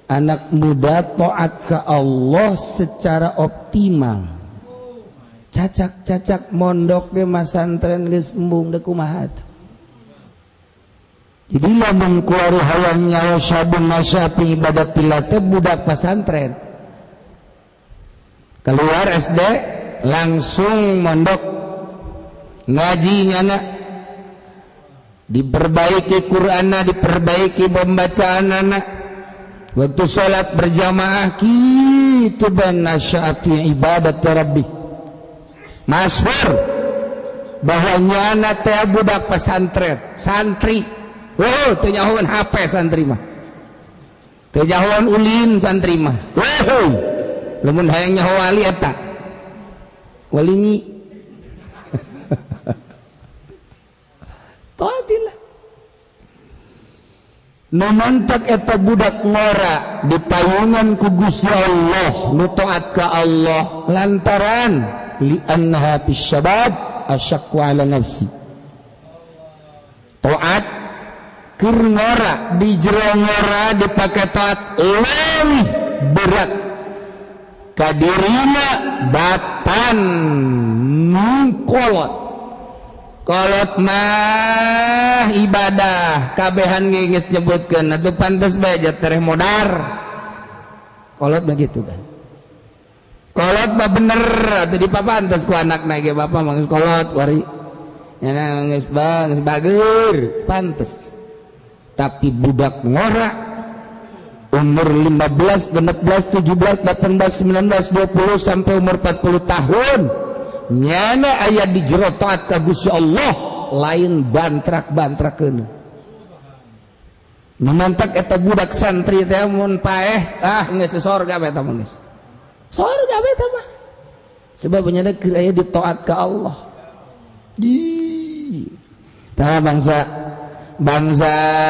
Anak muda taat ke Allah secara optimal. Cacak-cacak mondok ge masantren geus embung deuk kumaha. Jadi lamun kuari hayang nyawa sabun masa ibadat teh budak pesantren. Keluar SD langsung mondok ngaji nyana, diperbaiki Qur'anna, diperbaiki pembacaanana. Waktu salat berjamaah kitu ban nasya'a fi ibadat rabbi. Masyhur bahwa nyana teh budak pesantren, santri. Oh, teu nyahoan HP santri mah. Teu nyahoan ulin santri mah. Oh, lamun hayang nyaho wali eta. Wali nyi. Taatillah. Nu mantak eta budak ngora dipayungan ku Gusti Allah, nu taat ka Allah lantaran li annaha fis syabab asyaqqu ala nafsi. Taat keur ngora di jero ngora dipake taat leuwih berat kadirina batan nu kolot. Kolot mah ibadah kabehan geus nyebutkeun atuh pantes bae tereh modar. Kolot mah gitu kan. Kolot mah bener atuh dipapantes ku anakna ge bapa mah geus kolot wari. Nya geus bang geus bager pantes. Tapi budak ngora umur 15, 16, 17, 18, 19, 20 sampai umur 40 tahun nyana aya di jero taat ka Gusti Allah lain bantrak-bantrakeun. Nu mantak eta budak santri teh mun paeh ah geus sorga eta mah geus. Sorga eta mah. Sebab nyana keur aya di taat ka Allah. Di tah bangsa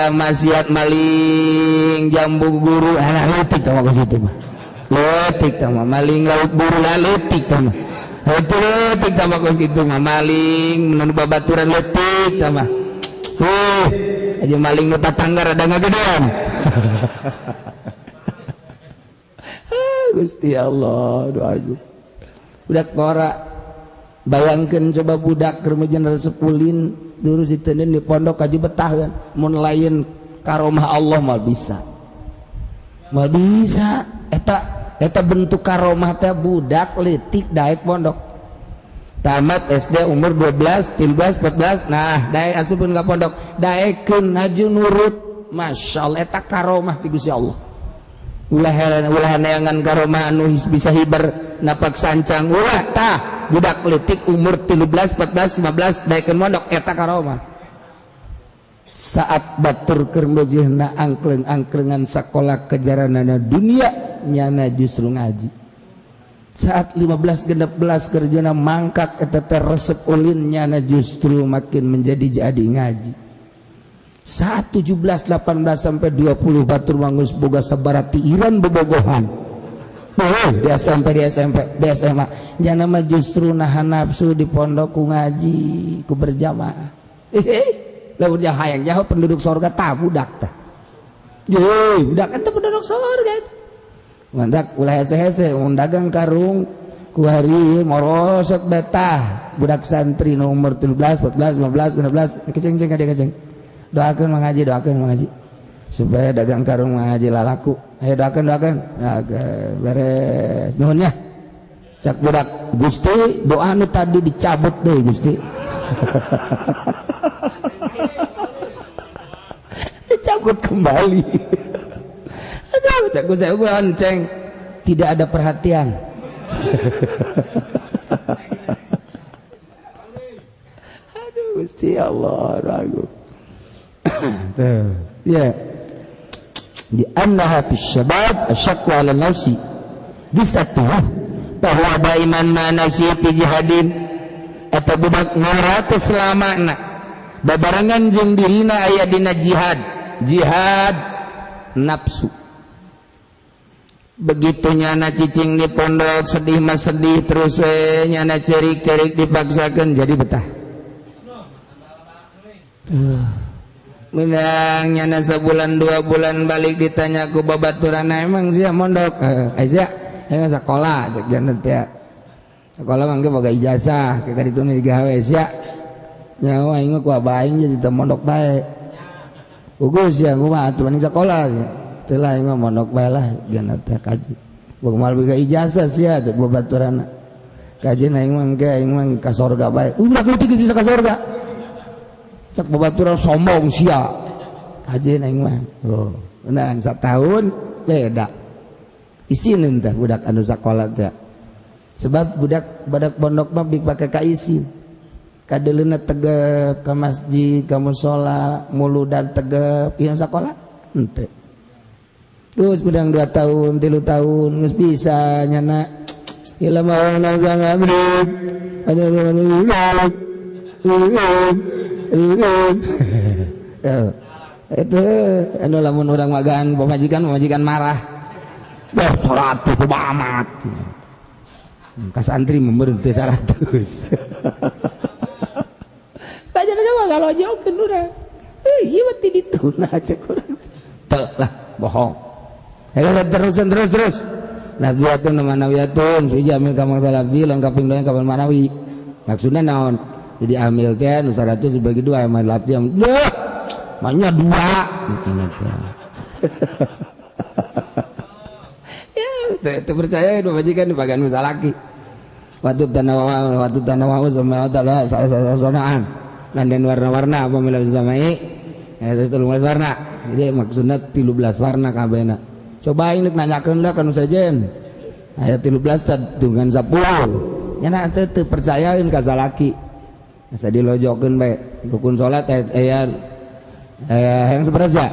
maksiat maling jambu guru alah leutik tah mah kitu mah. Leutik tah mah maling laut guru lah leutik tah mah. Itu leutik tambah kos gitu mah maling nu babaturan leutik tambah. Aja maling nu tatangga rada ngagedean. Gusti Allah doa aja. Budak ngora bayangkeun coba budak remaja resep ulin dulu siteun di pondok kaji betah kan mun lain karomah Allah mal bisa. Mal bisa eta eta bentuk karomah teh budak leutik daek pondok. Tamat SD umur 12, 13, 14, nah daek asupun ka pondok, daekeun haju nurut. Masyaallah eta karomah ti Gusti Allah. Ulah heran ulah neangan karomah anu bisa hiber napak sancang ulah tah budak leutik umur 13, 14, 15 daekeun pondok eta karomah. Saat batur keur mejehna angkleng-angklengan sakola kejaranana dunia nyana justru ngaji. Saat 15 16 kerjana mangkak eta teh resep ulin nyana justru makin menjadi jadi ngaji. Saat 17 18 sampai 20 batur mangus boga sabarati iran bobogohan. Oh, di SMP di SMP di SMA nyana mah justru nahan nafsu di pondok ku ngaji ku berjamaah. Lamun hayang nyaho penduduk sorga tah budak tah. Ye, budak eta penduduk sorga eta. Mantak ulah hese-hese mun dagang karung ku hari morosot betah budak santri nu umur 13, 14, 15, 16 keceng-ceng ka dia keceng. Doakeun mengaji, doakeun mengaji. Supaya dagang karung mengaji lalaku. Ayo doakeun, doakeun. Oke, beres. Nuhun nya. Cak budak Gusti doa nu tadi dicabut deui Gusti. Dicabut kembali. Aduh, cak saya gonceng. Tidak ada perhatian. Aduh, Gusti Allah, ragu. Tuh, ya. Di annaha fis syabab asyaqqu 'ala nafsi. Bisa tuh bahwa daiman ma nafsi fi jihadin eta budak ngora teh selamana babarengan jeung dirina aya dina jihad, jihad nafsu. Begitu nyana cicing di pondok sedih mah sedih terus we nyana cerik-cerik dipaksakeun jadi betah. Tuh. Menang nyana sebulan 2 bulan balik ditanya ku babaturanna emang sia mondok sia emang sekolah cek jana teh. Sekolah mangke boga ijazah kita dituna digawe sia. Nyawa aing mah ku abah aing jadi teu mondok bae. Ugus sia kumaha atuh mending sekolah sia. Teu lah aing mah mondok bae lah jana teh kaji. Boga mal boga ijazah sia cek babaturanna. Kaji aing mah engke aing mah ka sorga bae. Ulah leutik bisa ka sorga. Cek babaturan sombong sia. Kaji aing mah. Oh, menang satahun beda. Isinin teh budak anu sakola teh. Sebab budak pondok mah bik pake ka isin. Kadeleuna tegep ka masjid, ka musala, muludan tegep, ieu sakola henteu. Terus bedang 2 tahun, 3 tahun geus bisa nyana. Itu anu lamun urang magaan pamajikan marah. Wah, 100 amat. Ka santri memberhenti 100. Kajian mah ngalojokeun urang. Ieu mah ti dituna cek urang. Teu lah, bohong. Terus. Nabiyatun manawiyatun suji amil ka mangsa labdi lengkaping doang kapal manawi. Maksudna naon? Jadi amil teh nu 100 dibagi 2 amal labdi. Duh, manya 2. Ya, teu percaya nu majikan dibagian nu salaki. Watu tanawa sama taala salah-salah dan warna-warna apa milih samai eta 13 warna. Jadi maksudna 13 warna kabehna. Coba ini nanyakeun lah kanu sejen. Aya 13 dengan 10. Nya teu teu percayaeun ka salaki. Asa dilojokeun bae. Rukun salat aya yang seberapa?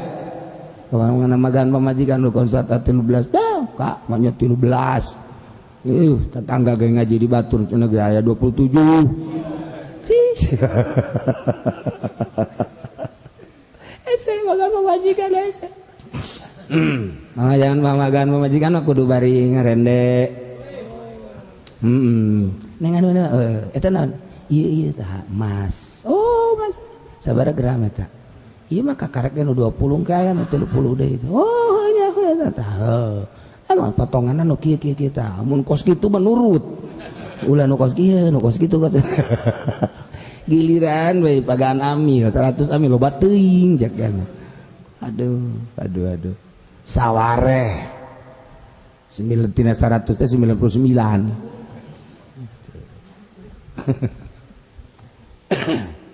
Kemana magan pamajikan rukun salat 13. Dah, Kak, manya 13. Tetangga ge ngaji di Batur cenah ge aya 27. Ese magan pamajikan ese. Mama jangan pamagan pamajikan aku kudu bari ngarende. Neng anu eta naon? Ieu ieu tah mas. Oh, mas. Sabaraha gram eta? Ieu mah kakarek nu 20 ka aya nu 30 deui itu. Oh, nya eta tah. Emang potonganna nu kieu kieu kieu tah. Mun kos kitu mah nurut. Ulah nu kos kieu, nu kos kitu kos. Giliran we pagaan amil 100 amil loba teuing cek kan. Aduh. Sawareh 9 100 teh 99.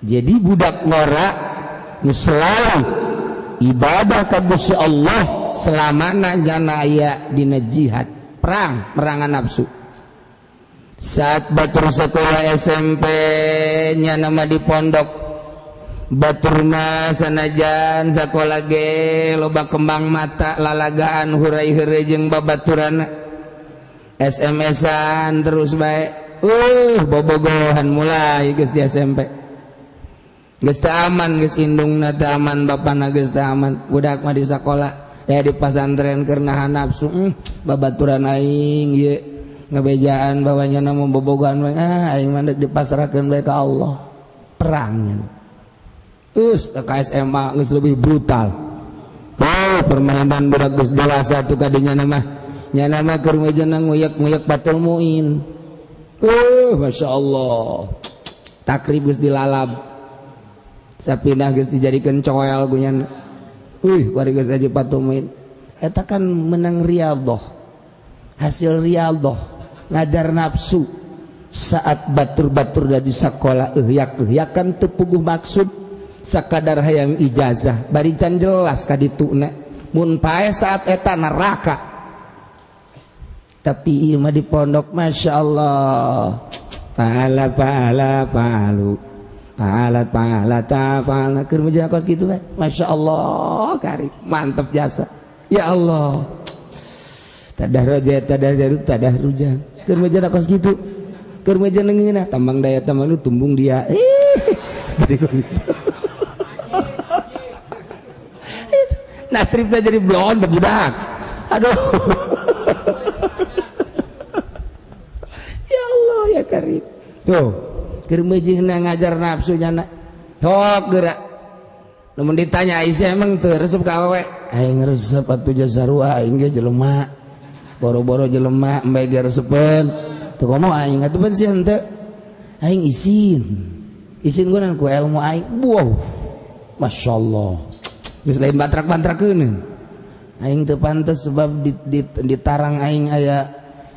Jadi budak ngora nu selalu ibadah ka Gusti Allah selamana jana aya dina jihad perang merangan nafsu. Saat batur sekolah SMP nya nama di pondok baturna sanajan sakola ge loba kembang mata lalagaan hurai heureuy jeung babaturanna SMS-an terus bae bobogohan mulai geus di SMP geus teu aman geus indungna teu aman bapana geus teu aman budak mah di sakola ya di pasantren keur nahan nafsu babaturan aing ieu ngabejaan bawanya na bobogohan bae aing mah dipasrahkeun bae ka Allah perangnya. Terus ke SMA geus lebih brutal. Oh, permainan budak geus dewasa tuh kadinya nama. Nya nama keur mejana nguyek-nguyek batul muin. Masya Allah. Takrib geus dilalab. Sapinah geus dijadikeun coel gunyana. Kuari geus aja batul muin. Eta kan menang riyadhah. Hasil riyadhah, ngajar nafsu. Saat batur-batur da di sakola euhyak-euhyakan teu puguh maksud. Sakadar hayang ijazah bari can jelas ka dituna mun pae saat eta neraka. Tapi ieu mah di pondok Masya Allah pahala pahala palu pahala pahala ta pahala keur meja kos kitu bae Masya Allah kari mantep jasa ya Allah tadah roja tadah jaru tadah rujang keur meja kos kitu keur meja neungeunah tambang daya tambang lu tumbung dia jadi kos kitu. Nasrifnya jadi blon budak. Aduh. Ya Allah ya Karim. Tuh, keur meujeuhna ngajar nafsunya na. Sok gerak. Lamun ditanya Aisyah emang teu resep ka awewe? Aing resep atuh jasarua aing ge jelema. Boro-boro jelema embe ge resepeun. Teu komo aing atuh pan sia henteu. Aing isin. Isin geunan ku ilmu aing. Wow. Masyaallah. Geus lain bantrak-bantrakeun. Aing teu pantes sebab di tarang aing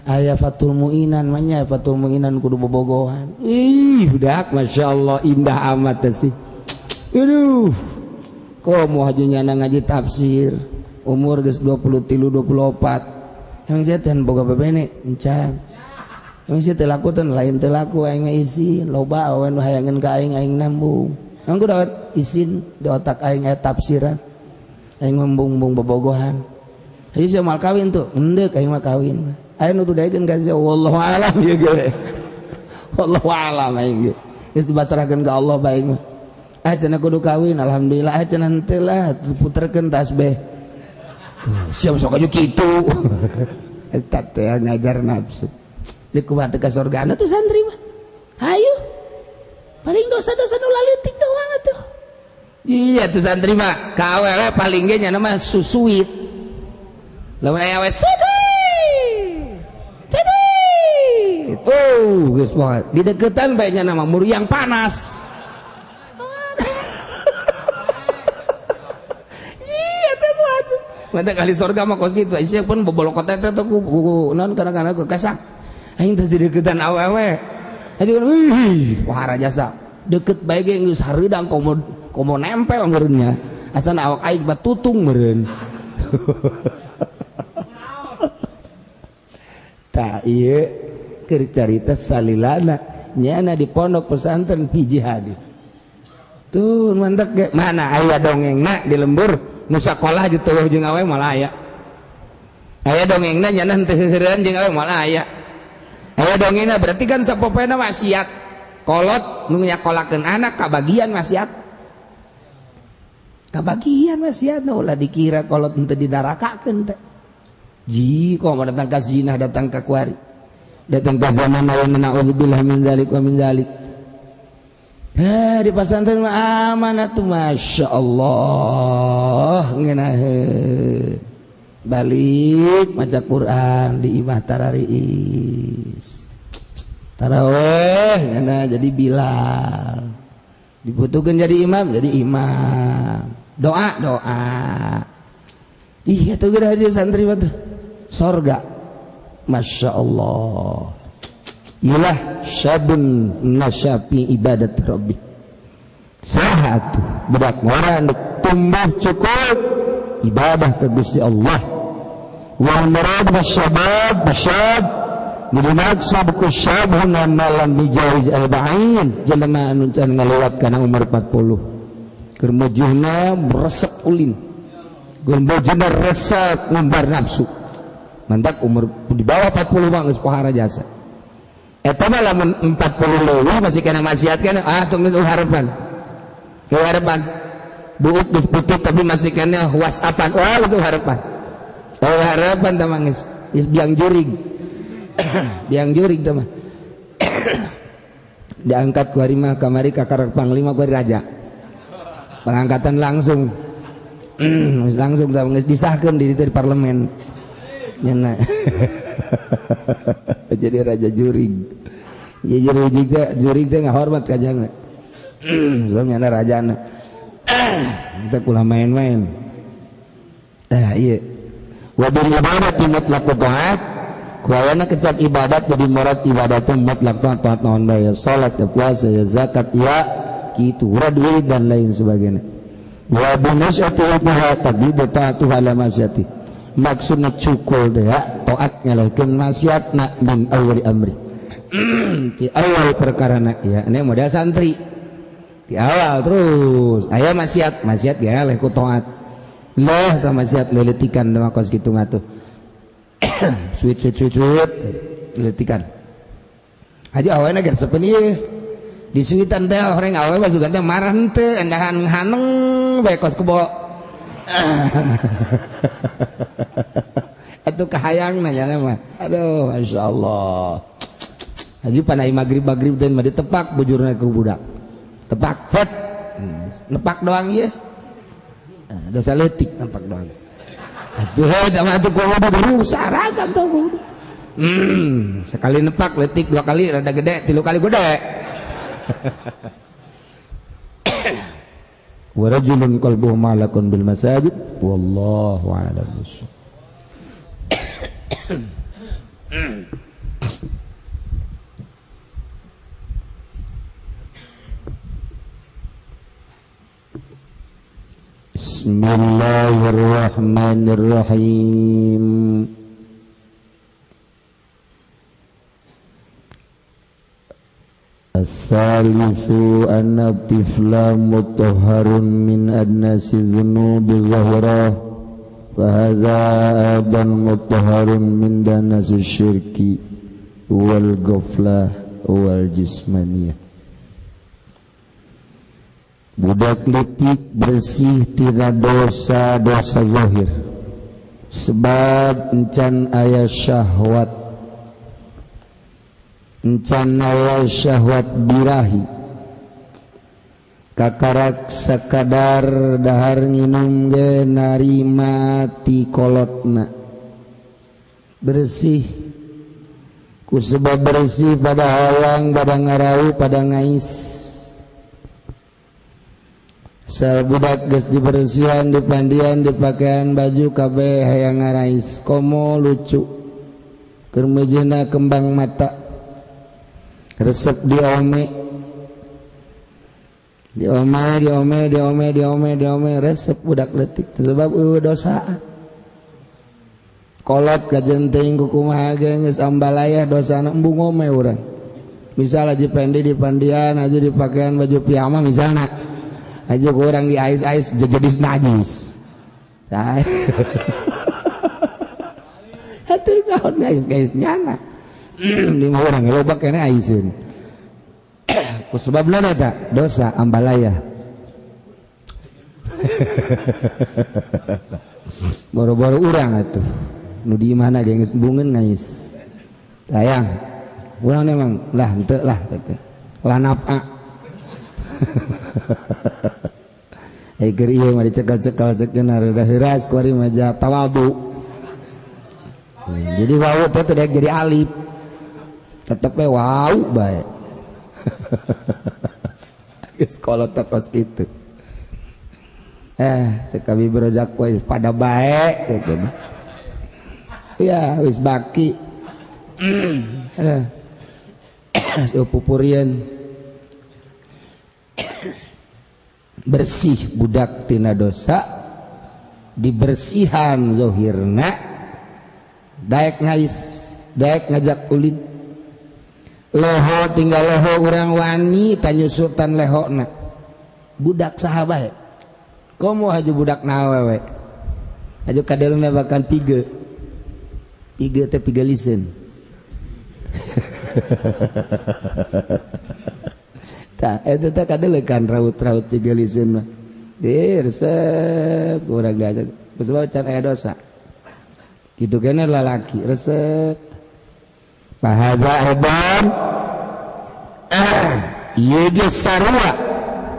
aya Fatul Muinan mah Fatul Muinan kudu bobogohan. Ih, budak masyaallah indah amat teh sih. Aduh. Komo haji nyana ngaji tafsir umur geus 23 24. Yang sia teh boga bebene encan. Yang sia teu laku teh lain teu laku aing mah isin loba awewe nu hayangeun ka aing aing nambung. Yang kudu isin di otak aing aya tafsiran. Aing membung-bung bobogohan. Hayu sia moal kawin tuh, endek aing mah kawin. Aing nu daekeun ka sia wallahu alam ieu ge. Wallahu alam aing ge. Geus dipasrahkeun ka Allah bae mah. Ah cenah kudu kawin, alhamdulillah. Ah cenah henteu lah, puterkeun tasbih. Siap sok aja kitu. Eta teh ngajar nafsu. Di kumaha teh ka sorgana tuh santri mah. Hayu. Paling dosa-dosa nu laleutik doang atuh. Iya tuh santri mah ka awewe paling ge nya mah susuit. Lamun aya awewe susuit. Susuit. Oh, geus mah dideketan bae nya mah muriang panas. Mata kali sorga mah kos kitu. Isia pun bobolokot eta teh ku naon kadang-kadang ku kasak. Aing teh dideketan awewe. Aduh, wih, wah jasa. Deket bae ge geus hareudang komo nempel meureunnya. Asana awak aing batutung meureun. Tah ieu keur carita salilana nyana di pondok pesantren Piji Hadi. Tuh mantek ge mana aya dongengna di lembur nu sakolah jeung teueuh jeung awewe moal aya. Aya dongengna nyana henteu heuheureun jeung awewe moal aya. Aya dongengna berarti kan sapopoena wasiat. Kolot nu nyakolakeun anak kabagian wasiat. Kabagian wasiat ulah dikira kolot henteu didarakakeun teh. Ji kok mau datang ka zina datang ka kuari. Datang ka zaman aya naudzubillah min zalik wa min zalik. Heh, di pesantren mah aman atuh masya Allah ngeunaheun. Balik maca Quran di imah tarariis. Taraweh ngeunah jadi Bilal. Dibutuhkeun jadi imam jadi imam. Doa doa. Ih atuh geura di santri mah tuh. Sorga. Masya Allah. Ilah syabun nasyapi ibadat rabbi. Saha tuh budak ngora nu tumbuh cukup ibadah ke Gusti Allah. Wa murad bisyabab bisyab dimaksud ku syabun malam bijaiz arba'in jelema anu can ngalewat kana umur 40. Keur mujihna resep ulin. Keur mujihna resep ngumbar nafsu. Mantak umur di bawah 40 mah geus pohara jasa. Eta mah lamun 40 leuwih masih kena maksiat kan ah tunggu harapan. Harapan. Buuk geus putih tapi masih kena whatsappan. Wah geus harapan. Oh harapan tah mah geus biang jurig. Biang jurig tah mah. Diangkat ku hari mah kamari ka karek panglima ku hari raja. Pengangkatan langsung. Langsung tah geus disahkeun di ditu di parlemen. Nyana. Jadi raja jurig. Ya jurig teh jurig teh ngahormat ka jangna. Sebab nyana rajana. Teh ulah main-main. Tah ieu. Wa bil ibadati mutlaqu ta'at. Kuayana kecap ibadat jadi murad ibadat mutlaq ta'at naon bae salat, ya puasa, ya zakat, ya kitu, urad wirid dan lain sebagainya. Wa bi nasyati wa taqdidu ta'atuhu ala masyati. Maksudna cukul deh ya, taat ngalahkeun maksiatna min awali amri. Di awal perkara na ya, ini modal santri. Di awal terus aya maksiat, maksiat ya leh ku taat. Leh tah maksiat leuletikan mah kos kitu ngatuh. Suit suit suit suit leuletikan. Haji awalna ger sepen ieu. Di suitan teh orang awewe mah sugan teh marah henteu, endahan haneng bae kos kebo. Atuh kahayang nanya mah. Aduh, masya Allah. Haji panai magrib-magrib dan mah ditepak bujurna ku budak. Tepak set. Nepak doang ieu. Dosa leutik nampak doang. Atuh eta mah atuh kudu rusak ragam tau kudu. Sekali nepak leutik, dua kali rada gede, tilu kali gede. Wa rajulun qalbuhu ma'laqun bil masajid wallahu a'lam bissawab. Bismillahirrahmanirrahim. As-salisu anna tifla mutahharun min adnasi dhunubi zahirah fa hadza aidan mutahharun min danasi syirki wal ghaflah wal jismaniyah. Budak leutik bersih tina dosa-dosa zahir sebab encan aya syahwat, encan aya syahwat birahi, kakarak sakadar dahar nginum ge narima ti kolotna, bersih ku sebab bersih pada hayang, pada ngarau, pada ngais. Sel budak geus dibersihan, dipandian, dipakaian baju kabeh hayang ngarais, komo lucu keur meujeuhna kembang mata, resep diome diome diome diome diome diome, resep budak leutik sebab eueuh dosa. Kolot kajen teuing kumaha ge geus ambalayah dosana embung ngome urang. Misal aja pendi dipandian, aja dipakaian baju piyama misalna, aja kurang di ais-ais jadi najis. Saya hatur naon guys-guys nyana. Lima orang loba kene aiseun. Ku sebabna eta dosa ambalaya. Boro-boro urang atuh. Nu di imahna ge geus bungeun ngais. Sayang. Urang memang lah henteu lah teh. Lah napa. Keur ieu mah dicekel-cekel cekeun rada heuras kuari mah tawadu. Jadi wau teh teu jadi alif. Tetep we wau bae. Geus kolot kos kitu. Cek kami berojak we pada bae cek. Ya wis baki. Pupurian. Bersih budak tina dosa, dibersihan zohirna, daek ngais, daek ngajak ulin. Leho tinggal leho urang wani tanyusutan lehona. Budak saha bae. Komo haju budak na awewe. Haju kadeluna bahkan pige. Pige teh pigeliseun. Tah eta teh kadelekan raut-raut pigeliseun mah. Di resep urang diajak. Sebab can aya dosa. Kitu kene lalaki resep. Bahasa edan ieu ge sarua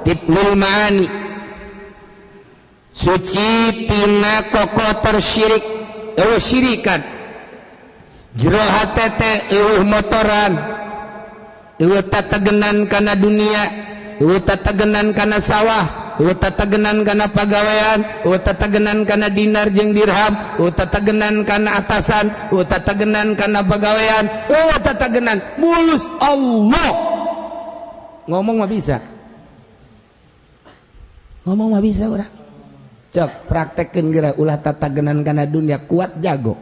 tiplul maani suci tina kokotor syirik eueuh syirikan jero hate teh eueuh motoran eueuh tatagenan kana dunia eueuh tatagenan kana sawah eueuh tatagenan kana pagawean eueuh tatagenan kana dinar jeung dirham eueuh tatagenan kana atasan eueuh tatagenan kana pagawean eueuh tatagenan mulus Allah. Ngomong mah bisa, ngomong mah bisa urang. Cek praktekkeun geura ulah tatagenan kana dunia kuat jago.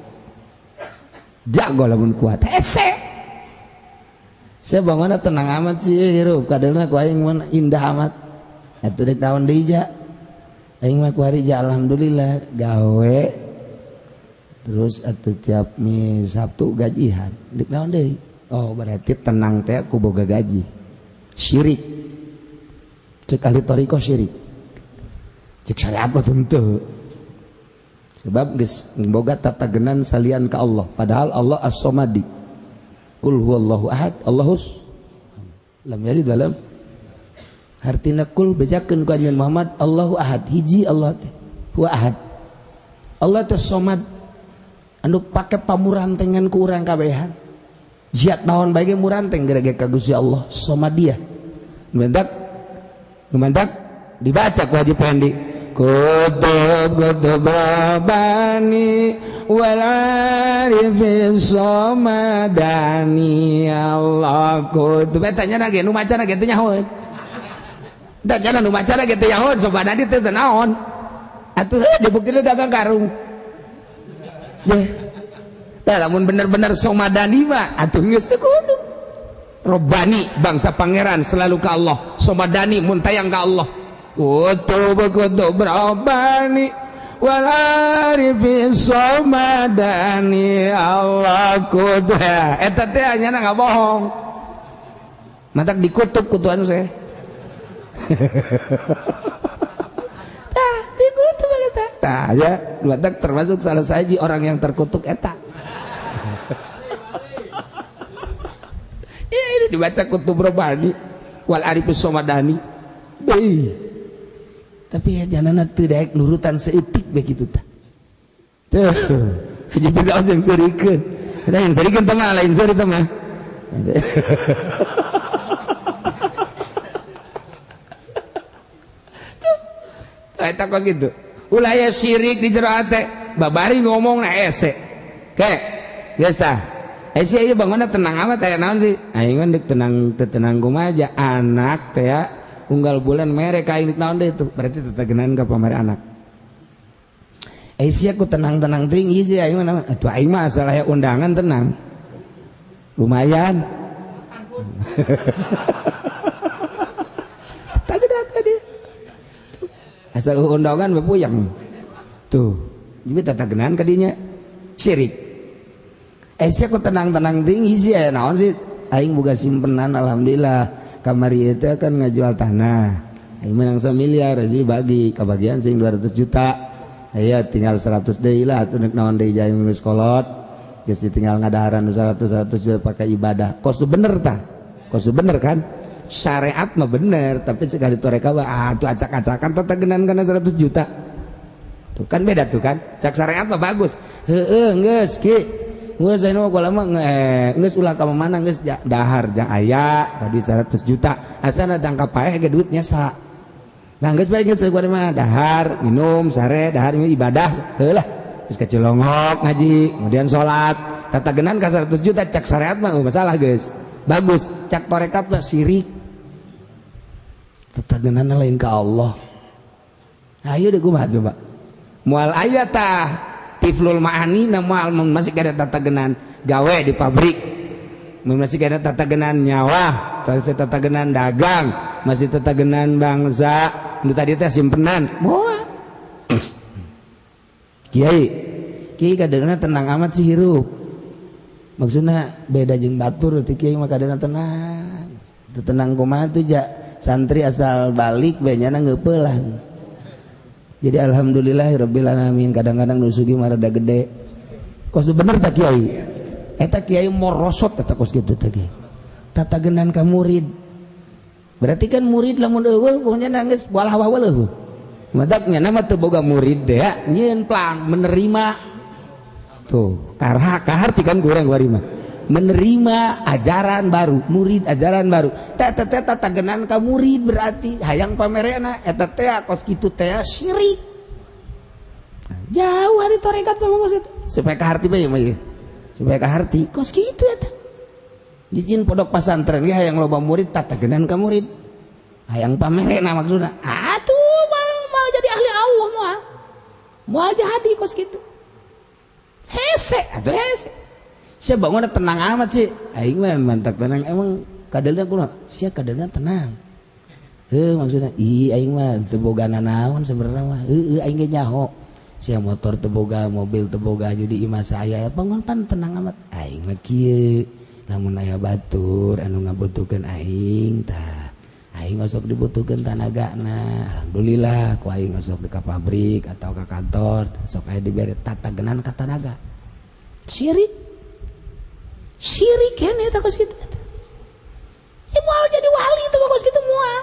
Jago lamun kuat hese. Saya bangunna tenang amat sih hirup kadeulna ku aing mah indah amat. Atuh dek naon deui ja. Aing mah ku hari ja alhamdulillah gawe. Terus atuh tiap mi Sabtu gajihan. Dek naon deui? Oh berarti tenang teh ku boga gaji. Syirik. Cek ahli thariqah syirik. Cek syariat mah henteu. Sebab geus boga tatagenan salian ka Allah, padahal Allah As-Samadi. Qul huwallahu ahad, Allahus lam yalid walam. Hartina kul bejakeun ku Anjeun Muhammad Allahu ahad, hiji Allah teh. Huwa ahad. Allah teh somad anu pake pamurantengan ku urang kabehan. Jiat naon bae ge muranteng gara-gara ka Gusti Allah somadiyah. Numantak numantak dibaca ku Haji Pendi. Kutub kutub rabbani wal arifin somadani Allah kutub. Eta nya ge nu macana ge teu nyahoeun. Eta nya nu macana ge teu nyahoeun somadani teh teu naon. Atuh dibukti dagang karung. Yeh. Tah lamun bener-bener somadani mah atuh geus teu kudu. Robbani bangsa pangeran selalu ka Allah, somadani mun tayang ka Allah. Kutub kutub rabbani wal arifin somadani Allah kutub. Eta teh nya enggak bohong. Matak dikutuk kutu anu saya. Tah dikutuk eta. Tah ya, matak termasuk salah sahiji orang yang terkutuk eta. Ya ini dibaca kutub rabbani wal arifin somadani. Deui. Tapi ya janana teu daek nurutan seutik begitu tah. Tuh, Haji Firdaus yang serikeun. Eta yang serikeun teh mah lain seuri teh mah. Tuh, eta kos kitu. Ulah aya syirik di jero ate, babari ngomongna hese. Ke, geus tah. Eh sih ieu bangunna tenang amat aya naon sih? Aing mah deuk tenang teu tenang kumaha aja anak teh ya. Unggal bulan mere ka aing naon deui tuh berarti tetegenan ka pamere anak. Eh sia ku tenang-tenang teuing ieu sih aing mah atuh aing mah asal aya undangan tenang. Lumayan. Tetegenan tadi. Asal undangan mah puyeng. Tuh, jadi tetegenan ka dinya syirik. Eh sia ku tenang-tenang teuing ieu sih aya naon sih? Aing boga simpenan alhamdulillah. Kamari itu kan ngajual tanah aing menang 1 miliar jadi bagi kebagian sing 200 juta aya tinggal 100 deui lah atuh nek naon deui jaing geus kolot geus tinggal ngadaharan 100 juta pakai ibadah kos bener tah kos bener kan syariat mah bener tapi sekali toreka mah atuh acak-acakan tetegenan kana 100 juta tuh kan beda tuh kan cak syariat mah bagus heueuh geus ki geus ayeuna mah lama geus ulah ka mana geus dahar jang aya tadi 100 juta asana jangka paeh ge duitnya sa. Nah geus bae geus mah dahar minum sare dahar ibadah heuh lah geus ka Cilongok ngaji kemudian salat tatagenan ka 100 juta cak syariat mah masalah geus bagus cak tarekat mah syirik tatagenan lain ka Allah. Ayo deh kumaha coba moal aya tah tiflul ma'ani na moal masih kada tatagenan gawe di pabrik masih kada tatagenan nyawa masih tatagenan dagang masih tatagenan bangsa nu tadi teh simpenan moal kiai kiai kadangna tenang amat sih hirup maksudna beda jeung batur teh kiai mah kadangna tenang teu tenang kumaha tuh ja santri asal balik bae nyana ngeupelan. Jadi alhamdulillahirabbil alamin kadang-kadang nu sugih mah rada gede. Kos bener tak kiai? Eta kiai morosot eta kos kitu teh kiai. Tatagenan ka murid. Berarti kan murid lamun eueuh pokoknya nangis walah walah eueuh. Matak nya mah teu boga murid teh nyieun plang menerima. Tuh, karha kaharti kan kurang wari mah. Menerima ajaran baru, murid ajaran baru. Teh teh tatagenan ka murid berarti hayang pamerena eta teh kos kitu teh syirik. Jauh hari tarekat mah kos itu. Supaya kaharti bae mah ieu. Supaya kaharti kos kitu eta. Dijieun pondok pasantren ge hayang loba murid tatagenan ka murid. Hayang pamerena maksudna. Atuh mau jadi ahli Allah moal. Moal jadi kos kitu. Hese atuh hese. Sia bangun tenang amat sih. Aing mah mantap tenang. Emang kadelna kumaha? Sia kadelna tenang. Heuh maksudna ih aing mah teu boga nanaon sebenarnya mah. Heueuh aing ge nyaho. Sia motor teu boga, mobil teu boga jadi imah saya. Bangun pan tenang amat. Aing mah kieu. Lamun aya batur anu ngabutuhkeun aing tah. Aing osok dibutuhkeun tanagana. Alhamdulillah ku aing osok di ka pabrik atau ka kantor sok aya dibere tatagenan ka tanaga. Syirik. Syirik kan eta kos kitu eta. Ya moal jadi wali itu kos kitu moal.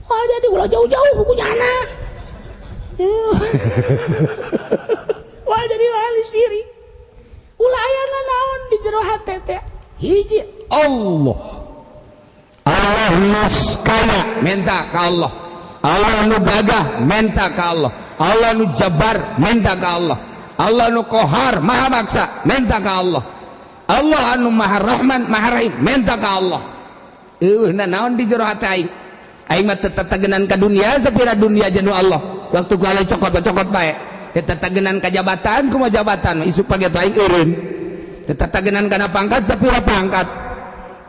Moal jadi ulah jauh-jauh buku nyana. Wah jadi wali syirik. Ulah aya naon di jero hate teh. Hiji Allah. Allah nuskaya minta ka Allah. Allah nu gagah minta ka Allah. Allah nu jabar minta ka Allah. Allah nu kohar maha maksa minta ka Allah. Allah anu maha rahman maha rahim minta ka Allah. Eueuh naon di jero hate aing. Aing mah tetep tegenan ka dunia sapira dunia jeung Allah. Waktu ku alai cokot-cokot bae. Tetep tegenan ka jabatan kumaha jabatan isuk page aing eureun. Tetep tegenan kana pangkat sapira pangkat.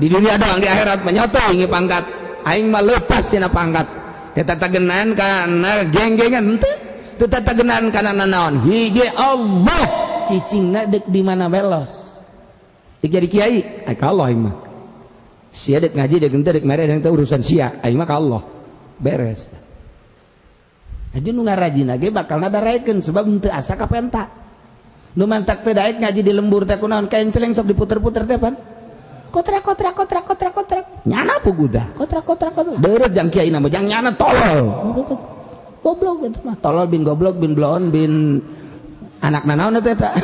Di dunia doang di akhirat mah nyoto aing pangkat. Aing mah lepas tina pangkat. Tetep tegenan kana geng-gengan henteu. Tetep tegenan kana nanaon. Hiji Allah cicingna deuk di mana belos. Dek jadi kiai, ai ka Allah aing mah. Sia dek ngaji dek henteu dek mere dek urusan sia, aing mah ka Allah. Beres. Aja nu ngarajina ge bakal nadaraekeun sebab henteu asa kapenta. Nu mantak teh daek ngaji di lembur teh kunaon kain celeng sok diputer-puter teh pan. Kontrak kontrak kontrak kontrak kontrak. Nyana puguda. Kontrak kontrak kontrak. Beres jang kiai nama jang nyana tolol. Goblok gitu mah. Tolol bin goblok bin bloon bin anak nanaon teh eta.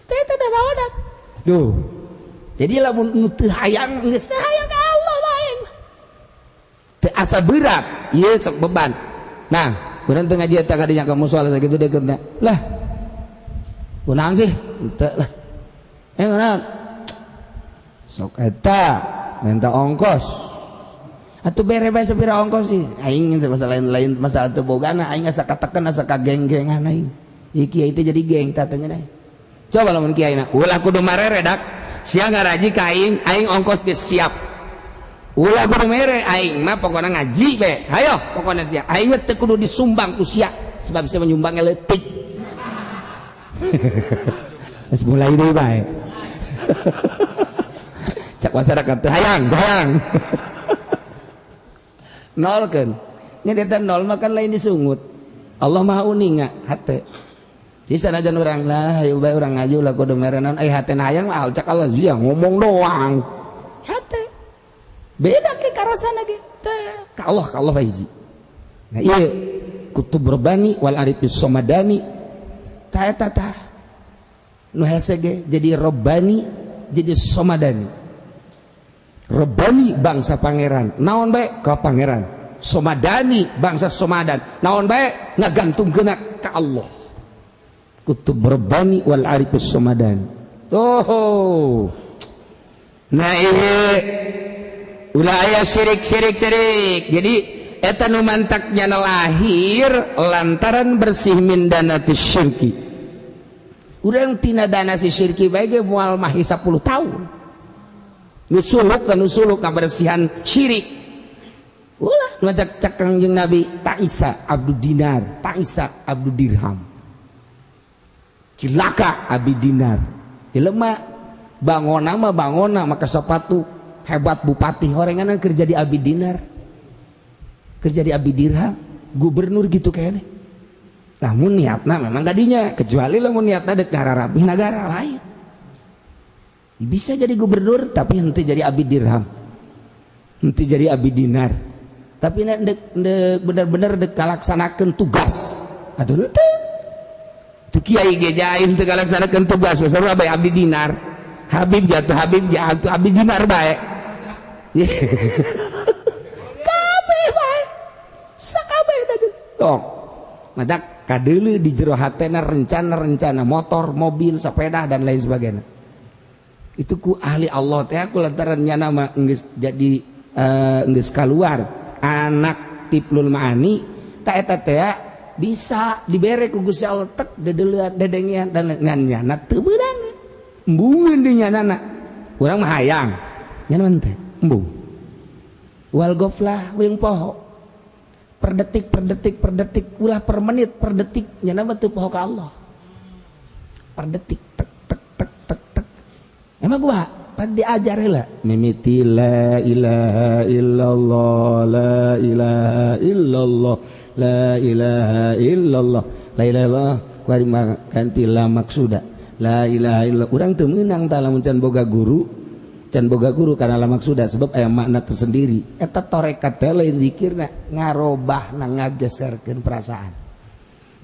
Teh teh nanaonan. Duh. Jadi lamun nu teu hayang geus teu hayang ka Allah bae. Teu asa berat, ieu sok beban. Nah, urang teu ngaji eta kadinya ka musala sakitu dekeutna. Lah. Kunaon sih? Henteu lah. Kunaon? Sok eta minta ongkos. Atuh bere bae sapira ongkos sih. Aing masalah lain-lain masalah teu bogana aing asa kateken asa kageng-gengan aing. Ieu kiai teh jadi geng tatanya. Coba lamun kiai na ulah kudu marere dak. Sia ngaraji ka aing, aing ongkos geus siap. Ulah kudu mere aing mah pokona ngaji be. Hayo pokona sia. Aing mah teu kudu disumbang ku sia sebab sia menyumbangnya leutik. Geus mulai deui bae. Cak masyarakat teh hayang, hayang. Nol kan. Nya eta nol mah kan lain disungut. Allah Maha uninga hate. Di sanajan urang lah, hayu bae urang ngaji ulah kudu mere naon ai hate hayang lah cak Allah sia ngomong doang. Hate. Beda ke karasana ge. Teh ka Allah hiji. Nah ieu kutub rabbani wal arifis somadani ta eta tah. Nu hese ge jadi rabbani jadi somadani. Rabbani bangsa pangeran, naon bae ka pangeran. Somadani bangsa somadan, naon bae ngagantungkeun ka Allah. Kutub rabbani wal arifus somadani. Oh. Nah ieu ulah aya syirik syirik syirik. Jadi eta nu mantak nyana lahir lantaran bersih min danati syirki. Urang tina dana si syirki bae ge moal mahi 10 tahun. Nu suluk ka nu suluk kabersihan syirik. Ulah nu cak cak Kangjeng Nabi ta'isa abdu dinar, ta'isa abdu dirham. Cilaka abdi dinar. Jelema bangona mah bangona maka sepatu hebat bupati horengan kerja di abdi dinar. Kerja di abdi dirham, gubernur gitu kayaknya. Namun niatna memang tadinya kecuali lamun niatna dek ngararapih nagara lain. Bisa jadi gubernur tapi henteu jadi abdi dirham. Henteu jadi abdi dinar. Tapi dek bener-bener dek kalaksanakeun tugas. Atuh henteu. Tu kiai ge jain teu kalaksanakeun tugas sarua bae abdi dinar. Habib jatuh Habib jatuh abdi dinar bae. Kabeh bae. Sakabeh tadi. Tok. Madak kadeuleu di jero hatena rencana-rencana motor, mobil, sepeda dan lain sebagainya. Itu ku ahli Allah teh aku lantaran nyana mah geus jadi geus kaluar anak tiplul maani ta eta teh bisa dibere ku Gusti Allah tek dedeulean dedengean dan ngan nyana teu meunang. Embungeun di nyanana. Urang mah hayang. Nyana mah teh embung. Wal goflah jeung poho. Per detik per detik per detik ulah per menit per detik nyana mah teu poho ka Allah. Per detik tek tek tek tek tek. Emang gua pan diajar heula mimiti la ilaha illallah la ilaha illallah la ilaha illallah la ilaha illallah kuari ganti la maksuda la ilaha illallah. Urang teu meunang tah lamun can boga guru Can boga guru karena la maksuda sebab aya makna tersendiri. Eta tarekat teh lain zikirna ngarobahna ngageserkeun perasaan.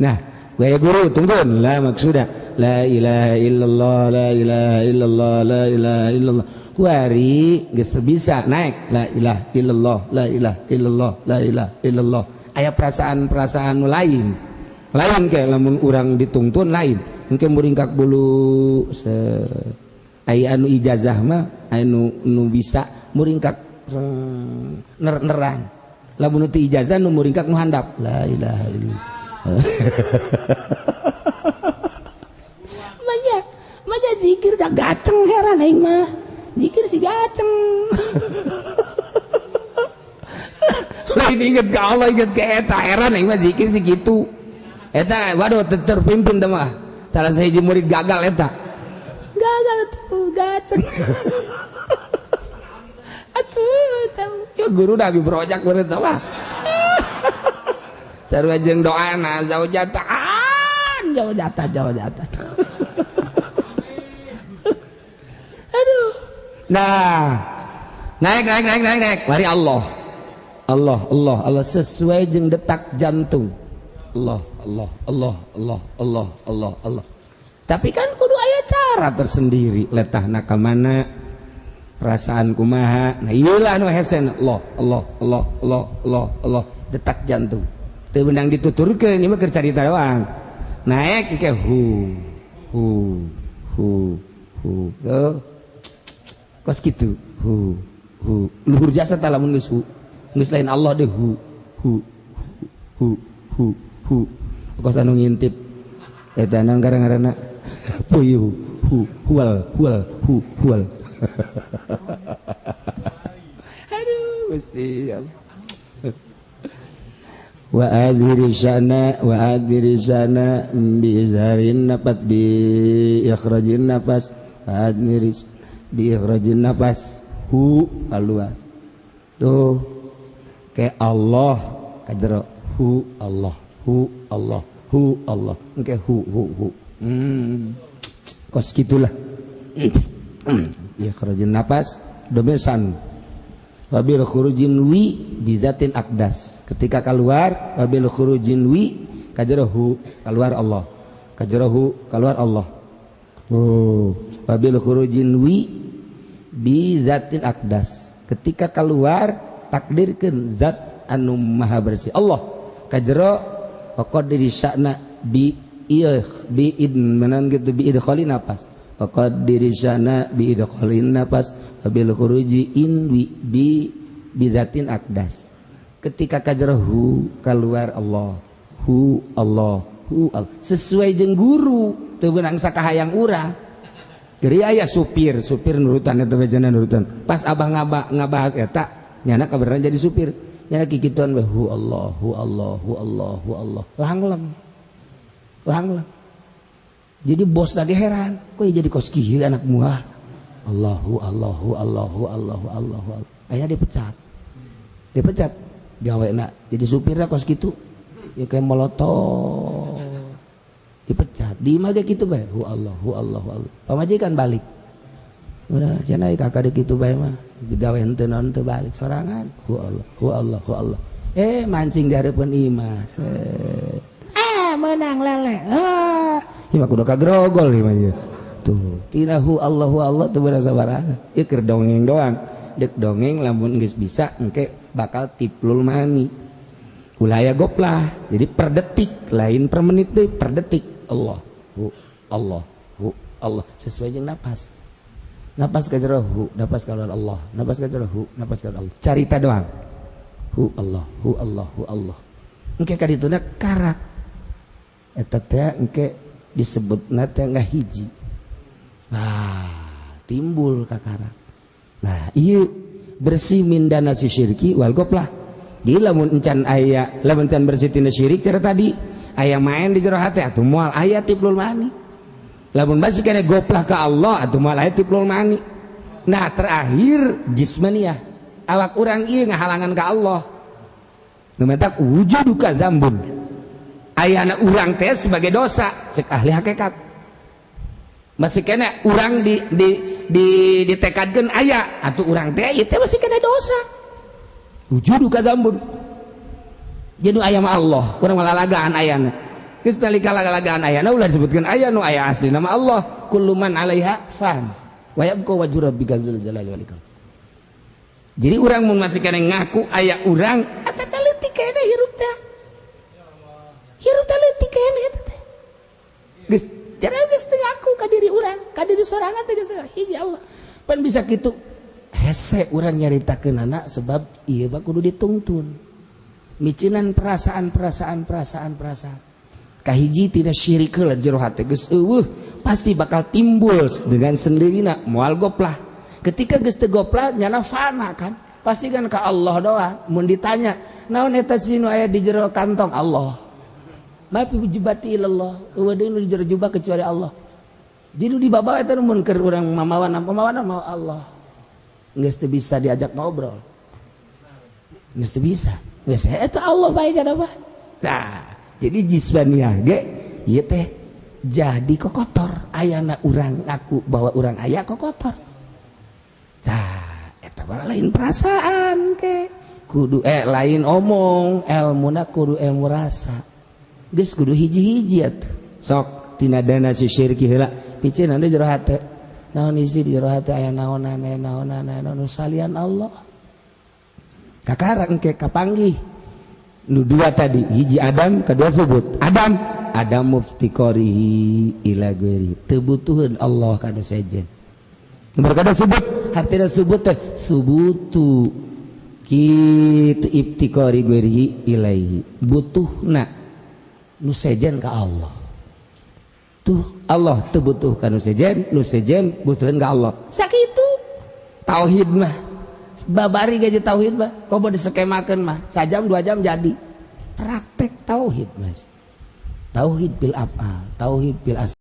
Nah, gaya guru tungguan la maksuda la ilaha illallah la ilaha illallah la ilaha illallah. Kuari geus bisa naik la ilaha illallah la ilaha illallah la ilaha illallah. Aya perasaan-perasaan nu lain. Lain kayak lamun urang ditungtun lain. Engke muringkak bulu aya anu ijazah mah anu nu bisa muringkak nerang. Lamun teu ijazah nu muringkak nu handap la ilaha illallah. Manya manya zikir da gaceng heran aing mah. Zikir si gaceng. Lain inget ka Allah inget ka eta heran aing mah zikir si kitu. Eta waduh terpimpin teh mah. Salah sahiji murid gagal eta. Gagal tuh gaceng. Atuh tahu. Ya guru dah dibrojak murid teh mah. Sarua jeung doana zaujatan, zaujatan, zaujatan. Aduh. Nah, naik naik naik naik naik. Mari Allah. Allah Allah Allah sesuai jeung detak jantung. Allah Allah Allah Allah Allah Allah Allah. Tapi kan kudu aya cara tersendiri letahna ka mana perasaan kumaha. Nah ieu lah nu hesen Allah Allah Allah Allah Allah Allah detak jantung. Teu meunang dituturkeun ieu mah keur carita doang. Naik ke hu hu hu hu. Oh. Kos kitu hu hu. Luhur jasa tah lamun geus hu. Geus lain Allah deh hu hu hu hu hu. Kos anu ngintip. Eta naon ngaranna puyuh hu hual hual hu hual. Aduh Gusti Allah. Wa azhiri syana wa adbiri syana bi izharin nafas bi ikhrajin nafas admiri bi ikhrajin nafas hu keluar. Tuh kayak Allah kajero hu Allah hu Allah hu Allah engke hu hu hu. Kos gitulah. Ikhrajin nafas domir san wabil khurujin wi bizatin akdas. Ketika keluar wabil khurujin wi kajero hu keluar Allah kajero hu keluar Allah. Oh, wabil khurujin wi bizatin akdas. Ketika keluar takdirkeun zat anu maha bersih Allah kajero waqadiri sya'na bi bi id menan gitu bi idkhalin nafas waqadiri sya'na bi idkhalin nafas wabil khuruji in wi bi bizatin akdas. Ketika kajero hu keluar Allah hu Allah hu Allah sesuai jeung guru teu beunang sakahayang urang. Jadi aya supir supir nurutan eta bejana nurutan pas abah ngabahas eta nyana kabeneran jadi supir nyana kikituan we hu Allah hu Allah hu Allah hu Allah langleng langleng. Jadi bos lagi heran kok jadi kos kieu anak muah Allahu Allahu Allahu Allahu Allahu Allah. Akhirnya dipecat dipecat gawena jadi supirnya kos kitu ya kayak molotov dipecat di imah ge kitu bae hu Allah hu Allah hu Allah pamajikan balik udah cenah kakak deuk kitu bae mah digawe henteu naon teu balik sorangan hu Allah hu Allah hu Allah mancing di hareupeun imah menang lele imah kudu kagrogol imah ieu tuh tina hu Allah hu Allah teu beunang sabarangan ieu keur dongeng doang deuk dongeng lamun geus bisa engke bakal tiplul mani ulah aya goplah. Jadi per detik lain per menit deui per detik Allah hu Allah hu Allah sesuai jeung napas. Napas ka jero hu, napas keluar Allah, napas ka jero hu, napas keluar Allah. Carita doang. Hu Allah, hu Allah, hu Allah. Engke ka dituna karak. Eta teh engke disebutna teh ngahiji. Nah, timbul kakarak. Nah, ieu bersih mindana si syirki wal goplah. Jadi lamun encan aya, lamun encan bersih tina syirik cara tadi, aya main di jero hate atuh moal aya tiplul mani. Lamun masih kena goplah ka Allah atuh moal aya tiplul mani. Nah, terakhir jismaniyah. Awak urang ieu ngahalangan ka Allah. Nu mentak wujuduka zambun. Ayana urang teh sebagai dosa cek ahli hakikat. Masih kena urang di di ditekadkeun aya atuh urang teh ieu teh masih kena dosa. Wujudu kadzambun. Jadi aya mah Allah, urang malalagaan ayana. Geus nalika lalagaan ayana ulah disebutkeun aya nu aya asli nama Allah. Kullu man 'alaiha fan wa yabqa wajhu rabbika dzul jalali wal ikram. Jadi urang mun masih kena ngaku aya urang eta teh leutik keneh hirup teh. Hirup teh leutik keneh eta teh. Geus jadi geus teu ngaku ka diri urang, ka diri sorangan teh geus hiji Allah. Pan bisa kitu hese urang nyaritakeunana sebab ieu mah kudu ditungtun. Micinan perasaan perasaan perasaan perasaan. Kahiji tidak syirik heula jero hate geus eueuh pasti bakal timbul dengan sendirina moal goplah. Ketika geus teu goplah nyana fana kan, pasti kan ka Allah doang. Mun ditanya naon eta si nu aya di jero kantong Allah. Ma fi jubati ilallah, eueuh deui nu di jero jubah kecuali Allah. Jadi nu dibawa eta mun keur urang mamawan mamawan mau Allah. Geus teu bisa diajak ngobrol. Geus teu bisa. Geus eta Allah bae kada mah. Nah, jadi jismaniah ge ieu teh jadi kokotor. Ayana urang ngaku bahwa urang aya kokotor. Tah, eta mah lain perasaan ke. Kudu lain omong, elmuna kudu ilmu rasa. Geus kudu hiji-hiji atuh. Sok tina dana si syirki heula, piceun di jero hate. Naon isi di jero hate aya naonan aya naonan aya naon salian Allah. Kakara engke kapanggih. Nu dua tadi, hiji Adam, kedua subut. Adam, Adam muftiqarihi ila ghairi. Teu butuheun Allah kana sejen. Nomor kada subut, hartina subut teh subutu kitu iftiqari ghairihi ilaihi. Butuhna nu sejen ka Allah. Tuh Allah teu butuh ka nu sejen butuheun ka Allah. Sakitu tauhid mah. Babari gaji tauhid mah, komo diskemakeun mah, sajam 2 jam jadi. Praktek tauhid, Mas. Tauhid bil af'al, tauhid bil as